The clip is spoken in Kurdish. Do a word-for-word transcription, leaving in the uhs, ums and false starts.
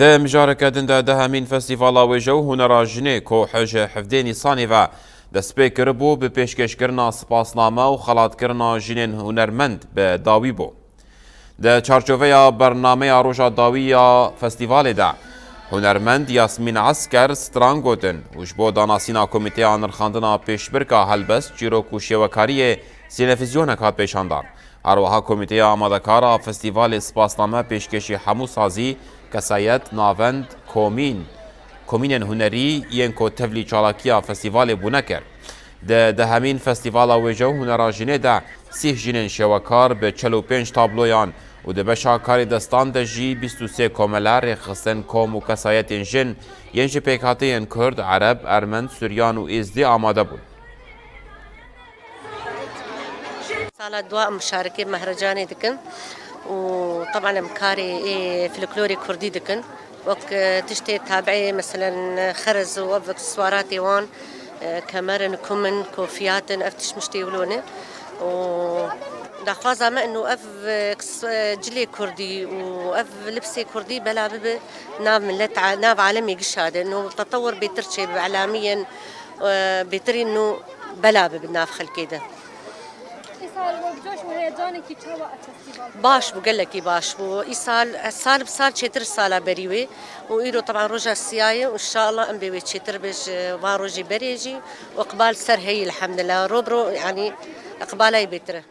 Di mijareke din de dehemîn Festîvala Wêje û Hunera Jinê ku ji hevdê Nîsanê ve destpê kiribû, bi pêşkêşkirina spasname û xelatkirina jinên hunermend bi dawî bû. Di çarçoveya bernameya Roja Dawî ya Festîvalê de, hunermend Yasmîn Esker stran gotin û ji bo danasîna Komîteya Nirxandina Pêşbirka Helbest, Çîrok û Şêwekariyê sînefizyonek hat pêşandan. Her wiha Komîteya Amadekar a Festîvalê spasname pêşkêşî hemû sazî, kesayet, navend, komîn, komînên hunerî yên ku tevlî çalakiya festîvalê bûne kir. Di dehemîn Festîvala Wêje û Hunera Jinê de sîh jinên şêwekar bi çel û pênc tabloyan û di beşa karê destan de jî bîst û sê komele rêxistin kom û kesayetên jin yên ji pêkhateyên Kurd, Ereb, Ermen, Suryan û Êzdî amade bûn. Sala dua em muşarekê mehrecanê dikin û teban em karê ê folklorê kurdî dikin. Wek, e, tiştê tabiê, meselen, xerez û ev aksesuaratê wan, e, kemer in, kum in, kofiyat in, ev tişt miştê wilo ne. Û daxwaza me ino ev, e, kis-, e, cilê kurdî û ev libsê kurdî bela bibe nav millet, a-, nav alemê gişa de. Ino tetewir bêtir çêbibe, elamiyên, e, bêtirî ino bela bibe nav xelkê de. Îsal we bi coş û heyecanekî çawa ev festîval? Baş bû, gelekî baş bû. Îsal, sal bi sal çêtir sala berî wê. Û îro teban roja siya ye û inşallah em bê wê çêtir be ji van rojê berê jî. Û iqbal ser heyî elhamdulillah. Ro bi ro, yanî iqbala yê bêtir e.